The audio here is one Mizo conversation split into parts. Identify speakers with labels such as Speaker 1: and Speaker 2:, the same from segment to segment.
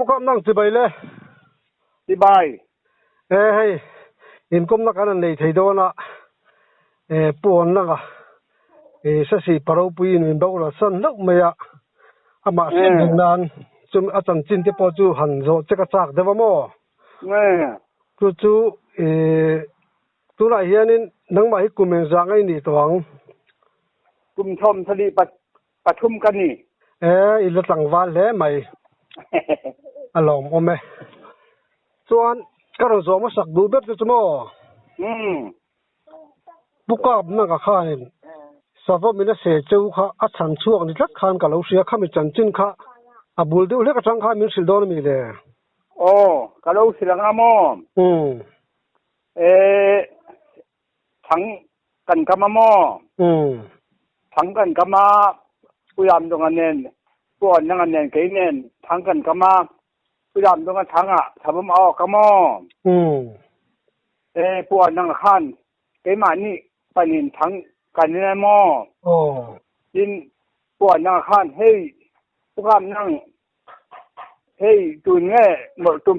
Speaker 1: Pukap nang chibai le.
Speaker 2: Chibai.
Speaker 1: E hei inkawmna kan han nei thei dawn a, e Pu Awnlanga e Sasi Paropui in min boral san hlauh mai a, amah hriat reng nan chumi a chanchin te pawh chu han zawh che ka chak deuh a maw? Chu chu e tunah hianin nangmah hi kum engzah nge i nih tawh ang?
Speaker 2: Kum thawmthali pathum ka ni.
Speaker 1: E, i la tlangval hle mai. A lawmawm e. Chuan ka rawn zawh hmasak duh ber chu chu maw?
Speaker 2: Umm.
Speaker 1: Pu Kap nanga khanin Sava min a se cheu kha a chhan chhuak ni tlat khan ka lo hria. Khami chanchin kha a bul deuh hlek atang khan min hrilh dawn a mi le?
Speaker 2: Aw, ka lo hrilh anga maw?
Speaker 1: Umm.
Speaker 2: E, Thang kan kam a maw?
Speaker 1: Umm.
Speaker 2: Thang kan kam a, Pu Ramdunga nen, Pu Awnlanga nen, kei nen thang kan kam a, Pu Ramdunga thang ah thabawm a awk a maw?
Speaker 1: Umm.
Speaker 2: E, Pu Awnlanga khan keimah nih panin thang kan in a maw?
Speaker 1: Aw.
Speaker 2: Tin, Pu Awnlanga khan hei Pu Kamnang Hei tun nge mawlh tum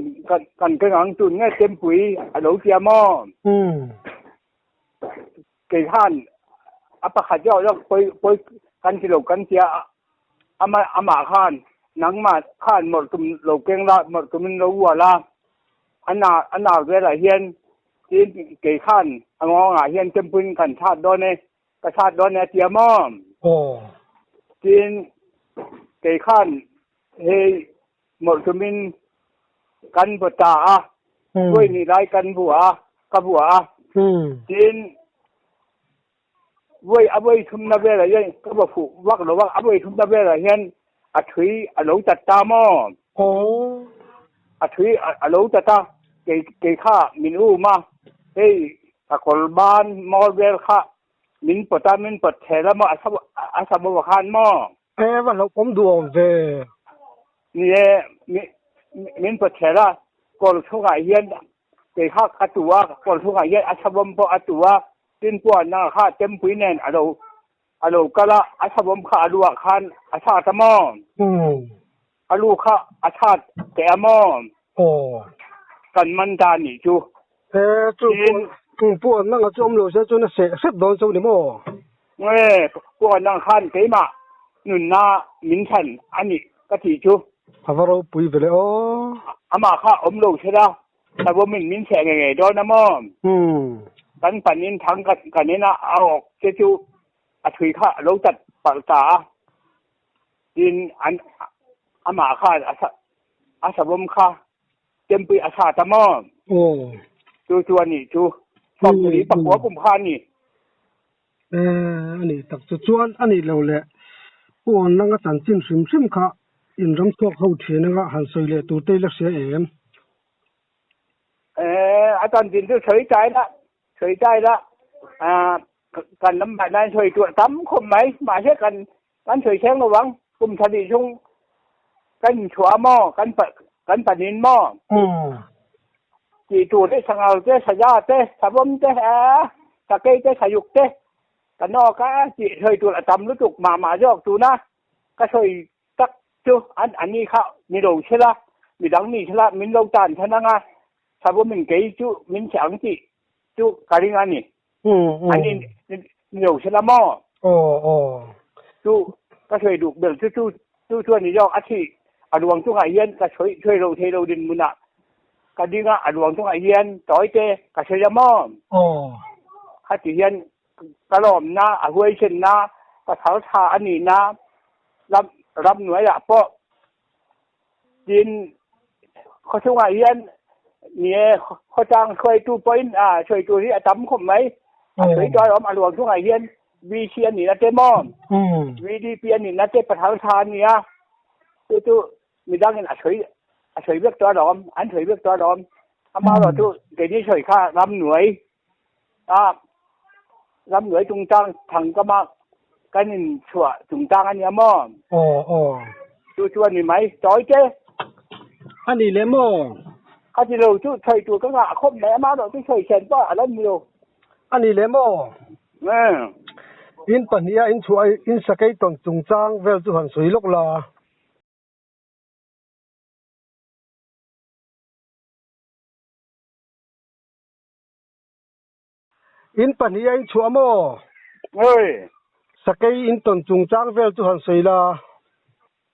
Speaker 2: kan keng ang tun nge Tempui a lo tia maw? Kei khan a pakhat zawk zawk pawi pawi kan ti lo kan tia ama amah khan nangmah khan mawlh tum lo keng la mawlh tumin lo ual a a nau a nau velah hian tin kei khan a ngawngah hian Tempuiin kan chhat dawn e Ka chhat dawn e a tia maw?
Speaker 1: Aw.
Speaker 2: Tin, kei khan hei mawlh tumin kan bu ta a, tuai nih lai kan bu a, ka bu a. Tin, voi a voi thumna velah hian ka va fuh vak lo a, a voi thumna velah hian a thui a lo tat ta maw?
Speaker 1: Aw.
Speaker 2: A thui a lo tat a, kei kei kha min um a, hei Ka kawl ban mawl vel kha min pawt a, min pawt thel a maw, a sa a sa bo khan maw?
Speaker 1: E, va hlauhawm duh awm ve.
Speaker 2: Ni e, mi min pawt thel a, kawl chhungah hian kei kha ka tu a, kawl chhungah hian a savawm pawh a tu a, tin puanna kha tempui nen a lo a lo kal a, a savawm kha a luah khan a chhat a maw? A lu kha a chhat teh a maw?
Speaker 1: Aw.
Speaker 2: Kan man ta nih chu.
Speaker 1: E, chu pu pu an nanga chu awm lo se chuan a seh hrep dawn chauh ni maw?
Speaker 2: E, pu an nang khan keimah nunna min chhan a nih ka tih chu.
Speaker 1: A va ropui ve le aw.
Speaker 2: Amah kha awm lo se la, Savomin min seh ngei ngei dawn a maw? Kan panin thang kan ina a awk te chu a thui kha a lo tat palh ta a. Tin, an amah khan a savawm kha tempui a sat a maw? Chu chu a nih chu. Sawmsarih pakua kum kha a ni.
Speaker 1: E, a nih tak chu chuan a nih lo leh Pu Awnlanga chanchin hrim hrim kha in ram chhuak ho thin anga han sawi leh tur te i la hria em?
Speaker 2: E, a chanchin chu sawi tlai la, sawi tlai la, kan lam mah nan sawi tur a tam khawp mai, mahse kan Kan sawi thleng lo ang, kum thahnih chhung kan inchhuah a maw, kan kan panin maw? Tih tur te, sangal te, saza te, savawm te, sakei te, sayuk te, ka nawk a tih sawi tur a tam lutuk mah mah zawk tuna ka sawi tak chu an ani kha ni lo sela, midang ni sela min lo tan than anga savawm in kei chu min che ang tih chu ka ring a ni. An in ni lo sela maw?
Speaker 1: Aw aw.
Speaker 2: Chu ka sawi duh ber chu chu chu chuan ni zawk a thih a ruang chungah hian ka sawi sawi lo thei lo dinhmunah ka ding a, a ruang chungah hian tawi te ka sawi a maw?
Speaker 1: Aw.
Speaker 2: Khati hian ka lawmna a huaisenna ka thar tha a nihna ram ramhnuaiah pawh Tin, khawchhungah hian ni e, khawtlang hruaitu pawhin a sawi tur hi a tam khawp mai. A sawi tur a awm, a luang chhungah hian VC a nihna te maw, VDP a nihna te pathar tha a nia. Chu chu midangin a sawi a sawi vek tawh alawm, an sawi vek tawh alawm. Amaherawhchu keini sawi kha ramhnuai a ramhnuai chungchang thangkama kan inchhuah chungchang a nia maw?
Speaker 1: Aw aw.
Speaker 2: Chu chu a ni mai, tawi te.
Speaker 1: A ni leh maw?
Speaker 2: Ka ti lo chu sawi tur ka ngah khawp mai, ama erawh chu sawi sen pawh a la ni lo.
Speaker 1: A ni leh maw?
Speaker 2: Umm.
Speaker 1: In pahniha inchhuah in sakei tawn chungchang vel chu han sawi lawk la. In pahnih a inchhuah maw?
Speaker 2: Oi.
Speaker 1: Sakei in tawn chungchang vel chu han sawi la.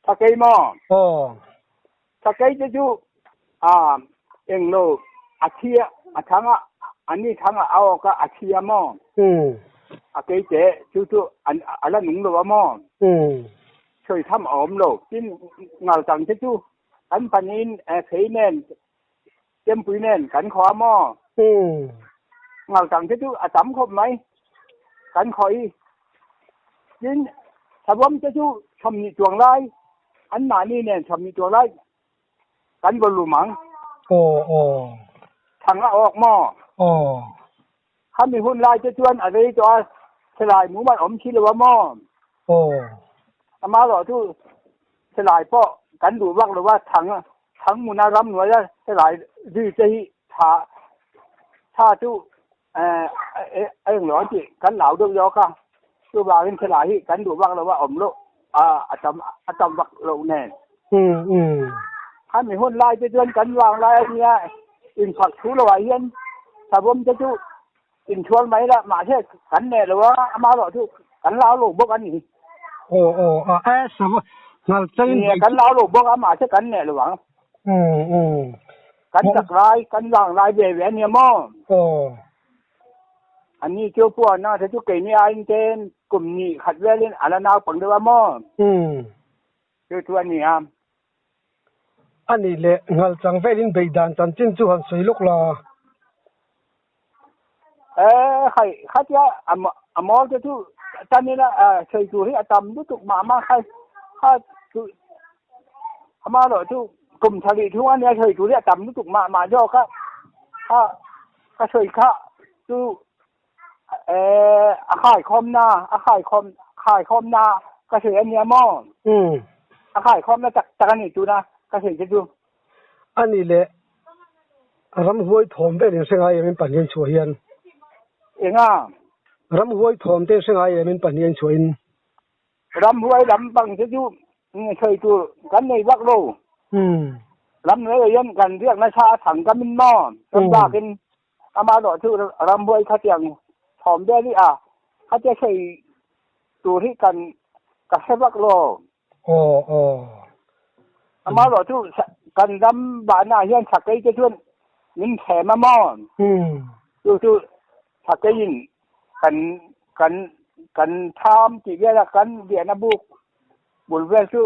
Speaker 2: Sakei maw?
Speaker 1: Aw.
Speaker 2: Sakei te chu a englo a thi a, a thang a, an ni thang a a awk a, a thi a maw?
Speaker 1: Umm.
Speaker 2: A kei te chu chu an a la nung lo a maw?
Speaker 1: Umm.
Speaker 2: Sawi tham a awm lo. Tin, ngal tang te chu kan panin fei nen Chempui nen kan khaw a maw?
Speaker 1: Umm.
Speaker 2: Ngaltang te chu a tam khawp mai. Kan khaw i. Tin, Savawm te chu 20 chuang lai, anmahni nen 20 chuang lai kan vaw lum ang.
Speaker 1: Aw aw.
Speaker 2: Thang a awk maw?
Speaker 1: Aw.
Speaker 2: Khami hun lai te chuan a rei tawh a, silai mumal awm si lo a maw?
Speaker 1: Aw.
Speaker 2: Amaherawh chu silai pawh kan duh vak lo a, thang thang hmuna ram hnuaia silai zui te hi tha tha chu eh a englo an tih kan lau deuh zawk a, chuvangin silai hi kan duh vak lo a, awm loh a a tam a tam vak loh nen.
Speaker 1: Umm umm.
Speaker 2: Khami hun lai te chuan kan vang lai a nia inchhak thu lo ah hian savawm te chu inthual mai la mahse kan neh lo a amaherawh chu kan lau lo bawk a ni.
Speaker 1: Aw aw a e sava nghal changin
Speaker 2: Nia kan lau lo bawk a mahse kan neh lo ang.
Speaker 1: Umm umm.
Speaker 2: Kan chak lai kan vang lai ve ve a nia maw?
Speaker 1: Aw.
Speaker 2: Ani chu pawh na te chu keini aiin te kum ni khat velin a la naupang deuh a maw?
Speaker 1: Umm.
Speaker 2: Chu chu a ni a.
Speaker 1: A nih leh nghal chang velin beih dan chanchin chu han sawi lawk la.
Speaker 2: E khai khatia a mawl te chu tan ila sawi tur hi a tam lutuk mah mah khai kha chu ama erawh chu kum thalih thung a nia sawi tur hi a tam lutuk mah mah zawk a kha ka sawi kha chu a khaikhawmna a khaikhawm khaikhawmna ka sawi a nia maw?
Speaker 1: Umm.
Speaker 2: A khaikhawmna tak tak a nih tuna ka sawi te chu.
Speaker 1: A nih leh ramhuai thawm vel in hre ngai em in pahnih an chhuah hian?
Speaker 2: Enga?
Speaker 1: Ramhuai thawm te in hre ngai em in pahnih an chhuah in?
Speaker 2: Ramhuai lam pang te chu sawi tur kan nei vak lo.
Speaker 1: Umm.
Speaker 2: Ramhnuai ah hian kan riak nasa a thang ka min maw? Ram bakin Amaherawh chu rambuai khatiang thawm vel hi a khatia sawi tur hi kan ka hre vak lo.
Speaker 1: Aw aw.
Speaker 2: Amaherawh chu kan ram bahna ah hian sakei te chuan min thlem a maw?
Speaker 1: Umm.
Speaker 2: Chu chu sakei in kan kan kan tham tih vel a kan riahna buk bul vel chu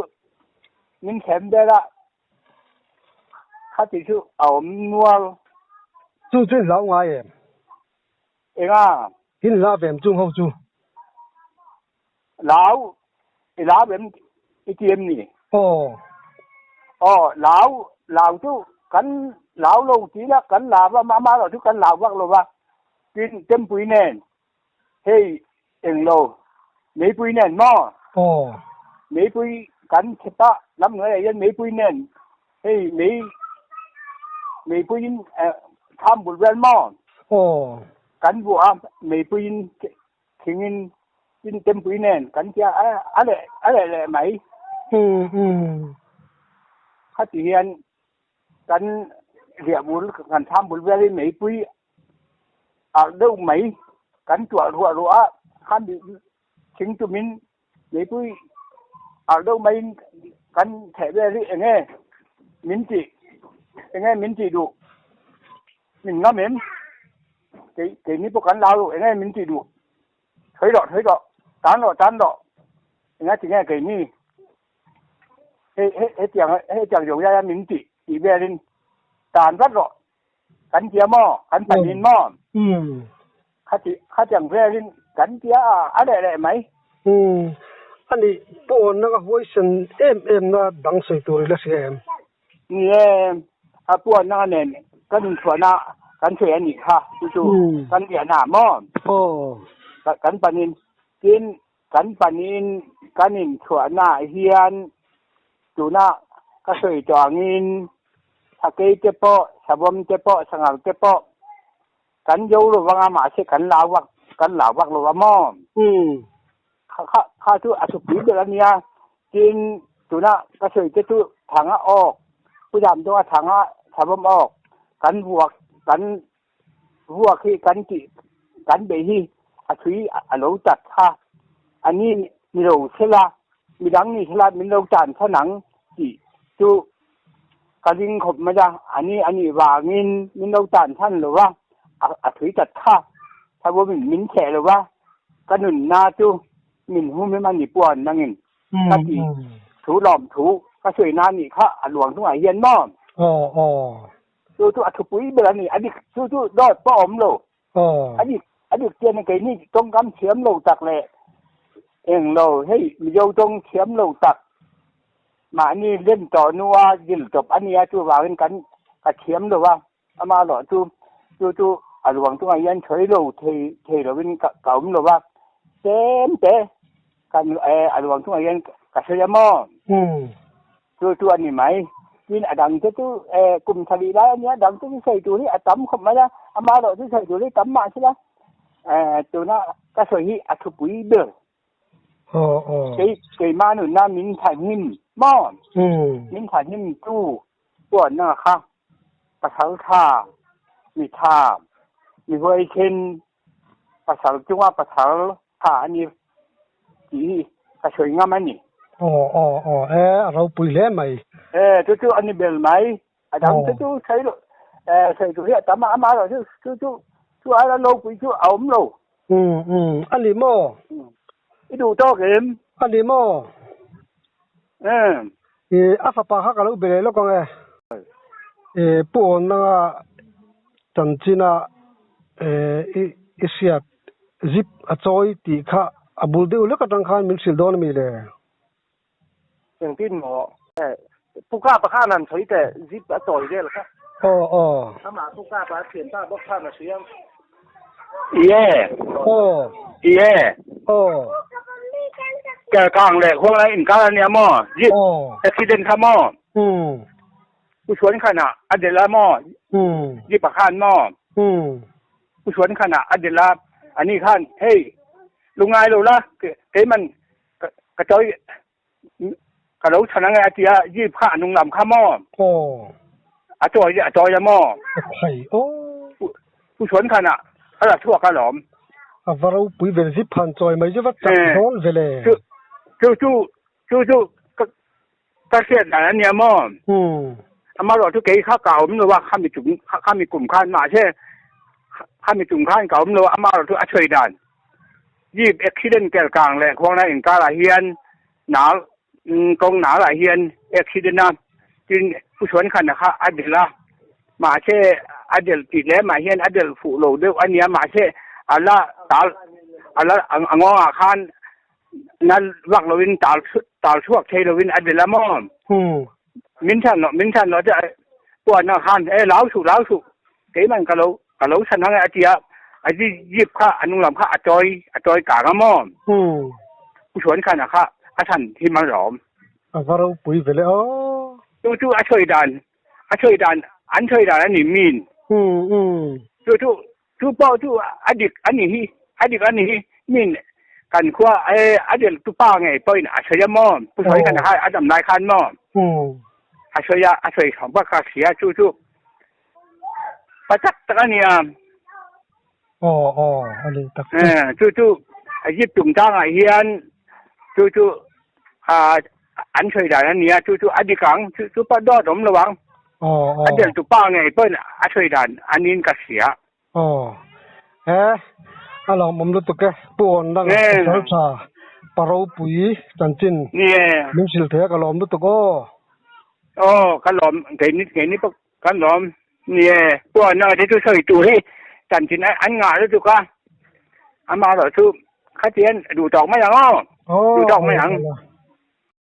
Speaker 2: min thlem vel a. Khati chu a awm nual.
Speaker 1: Chu chu in hlau ngai em?
Speaker 2: Enga?
Speaker 1: In hla ve em chung ho chu?
Speaker 2: Lau, i lau em i ti em ni?
Speaker 1: Aw.
Speaker 2: Aw, lau, lau chu kan lau lo ti la, kan lau a, mah erawh chu kan lau vak lo va, tin tempui nen Hei englo meipui nen maw?
Speaker 1: Aw.
Speaker 2: Meipui kan chhep a, lam hnuaiah hian meipui nen hei mei meipuiin thlam bul vel maw?
Speaker 1: Aw.
Speaker 2: Kan vuah a, meipuiin thingin tin tempui nen kan tia a a leh a leh leh mai.
Speaker 1: Umm umm.
Speaker 2: Khati hian kan riah bul kan thlam bul velin meipui Arh deuh mai kan tuah ruah ruah a, khami thing tumin meipui arh deuh maiin kan theh vel hi enge min tih enge min tih duh min ngam em kei keini pawh kan lau enge min tih duh thawi rawh thawi rawh tan rawh tan rawh enga tinge keini hei hei hetiang hetiang zawng zai a min tih tih velin tan vat rawh. Kan tia maw? Kan panin maw?
Speaker 1: Umm.
Speaker 2: Khati, khatiang velin kan tia a, a leh leh mai.
Speaker 1: Umm. Ani, pawnna ka huaisen em em na dang sawi tur i la hria em?
Speaker 2: Ni e, a puanna ka nen kan inchhuahna kan sawi a nih kha, chu chu kan liahna maw?
Speaker 1: Aw.
Speaker 2: Kan panin, tin, kan panin kan inchhuahna hian tuna ka sawi tawh angin Sakei te pawh, savawm te pawh, sanghal te pawh kan zo lo vang a, mahse kan lau vak, kan lau vak lo a maw?
Speaker 1: Umm.
Speaker 2: Kha kha kha chu a thupui ber a nia, tin tuna ka sawi te chu thanga awk, Pu Zamdawnga thanga savawm awk, kan vuak, kan vuak hi kan tih Kan bei hi a thui a lo tat kha a ni ni lo sela, midang ni sela min lo tan than ang tih chu ka ring khawp mai a, a ni a nih vangin min lo tan than lo va, a thui tat kha thabumin min cheh lo va, ka nunna chu min hum em a ni puan nangin ka ti thu lawm thu ka sawi na nih kha a luang chungah hian maw?
Speaker 1: Aw aw.
Speaker 2: Chu chu a thupui ber a ni, a dik chu chu dawt pawh a awm lo. A dik a dik chian keini tawngkam thiam lo tak leh eng lo hei Mizo tawng thiam lo tak mahni lem tawh hnua dil tawp a nia chuvangin kan ka thiam lo a, ama erawh chu chu chu a luang chungah hian sawi lo thei thei lovin ka ka awm lo va, tlem te kan a luang chungah hian ka sawi a maw? Chu chu a ni mai. Tin, a dang te chu kum thalih lai a nia, dang te chu sawi tur hi a tam khawp mai a, ama erawh chu sawi tur hi tam mah sela, tuna ka sawi hi a thupui ber. Kei keimah nunna min thanhim maw? Min thanhim tu puanna kha pasal tha, mi tha, mi huaisen, pasal chunga pasal tha a ni tih hi ka sawi ngam a ni.
Speaker 1: Aw aw aw e a ropui hle mai.
Speaker 2: E chu chu a ni bel mai. A dang chu chu sawi lo e sawi tur hi a tam a, amah erawh chu chu chu chu aia ropui chu a awm lo.
Speaker 1: Um um a ni maw?
Speaker 2: I duh tawk em?
Speaker 1: A ni maw?
Speaker 2: Um.
Speaker 1: I a fapa kha ka lo be leh lawk ang e. I pu awn nanga chanchina i i hriat zip a chawi tih kha a bul deuh lek atang khan min hrilh dawn a mi le?
Speaker 3: Engtin maw? Pu Kapa khan han sawi teh, zip a chawi vel kha.
Speaker 1: Aw aw.
Speaker 3: Amah Pu Kapa a thian ta bawk khan a hria ang.
Speaker 2: Ie.
Speaker 1: Aw.
Speaker 2: Ie.
Speaker 1: Aw.
Speaker 2: Kelkang leh Khuanglai inkar a nia maw? Zip accident kha maw?
Speaker 1: Umm.
Speaker 2: Pu Suan khan ah a delh a maw?
Speaker 1: Umm.
Speaker 2: Zip a khan maw?
Speaker 1: Umm.
Speaker 2: Pu Suan khan ah a delh a, ani khan hei lungngai lo la keiman Ka chawi ka lo chhan ange a ti a, jeep kha a nung lam kha maw?
Speaker 1: Aw.
Speaker 2: A chawi a chawi a maw?
Speaker 1: A thai aw.
Speaker 2: Pu Suan khan a a la chhuak a lawm.
Speaker 1: A va ropui vel zip han chawi mai chu va chak dawn ve le.
Speaker 2: Chu chu chu chu chu ka ka hriat dan a nia maw?
Speaker 1: Umm.
Speaker 2: Amaherawh chu kei kha ka awm lo a, khami chung khami kum khan mahse khami chung khan ka awm lo a, amaherawh chu a chhui dan. Jeep accident Kelkang leh Khuangna inkarah hian nal kawng nalah hian accident a, tin Pu Suankhana kha a delh a, mahse a delh tih leh mah hian a delh fuh lo deuh a nia, mahse a la tal a la a ngawngah khan na vak loin tal tal chhuak thei loin a delh a maw? Min chhan loh min chhan loh te puanna khan e lau suh lau suh keiman ka lo Ka lo chhan ang e a ti a, a jeep kha a hnunglam kha a chawi a chawi kang a maw? Pu Suan khan a kha a chhan him a rawm.
Speaker 1: A va ropui ve le aw.
Speaker 2: Chu chu a sawi dan a sawi dan an sawi dan a ni min. Chu chu chu pawh chu a dik a ni hi a dik a ni hi min kan khua e a del tu pa ngei pawhin a sawi a maw? Pu Suan khan a kha a dam lai khan maw? A sawi a a sawi hram bak kha hria chu chu. Pa tak tak a nia.
Speaker 1: Aw aw a ni tak
Speaker 2: chu. Chu chu Egypt chungchangah hian chu chu an sawi dan a nia chu chu a dik ang chu chu pawh dawt awm lo ang.
Speaker 1: Aw aw.
Speaker 2: A del tu pa ngei pawhin a sawi dan a niin ka hria.
Speaker 1: Aw e a lawmawm lutuk e Pu Awn dang pasal tha pa ropui chanchin min hrilh thei a ka lawm lutuk aw.
Speaker 2: Aw ka lawm keini keini pawh Kan lawm. Ni e, pawh na te chu sawi tur hi chanchin an ngah lutuk a, amaherawh chu khatian duh tawk mai ang aw, duh tawk mai ang.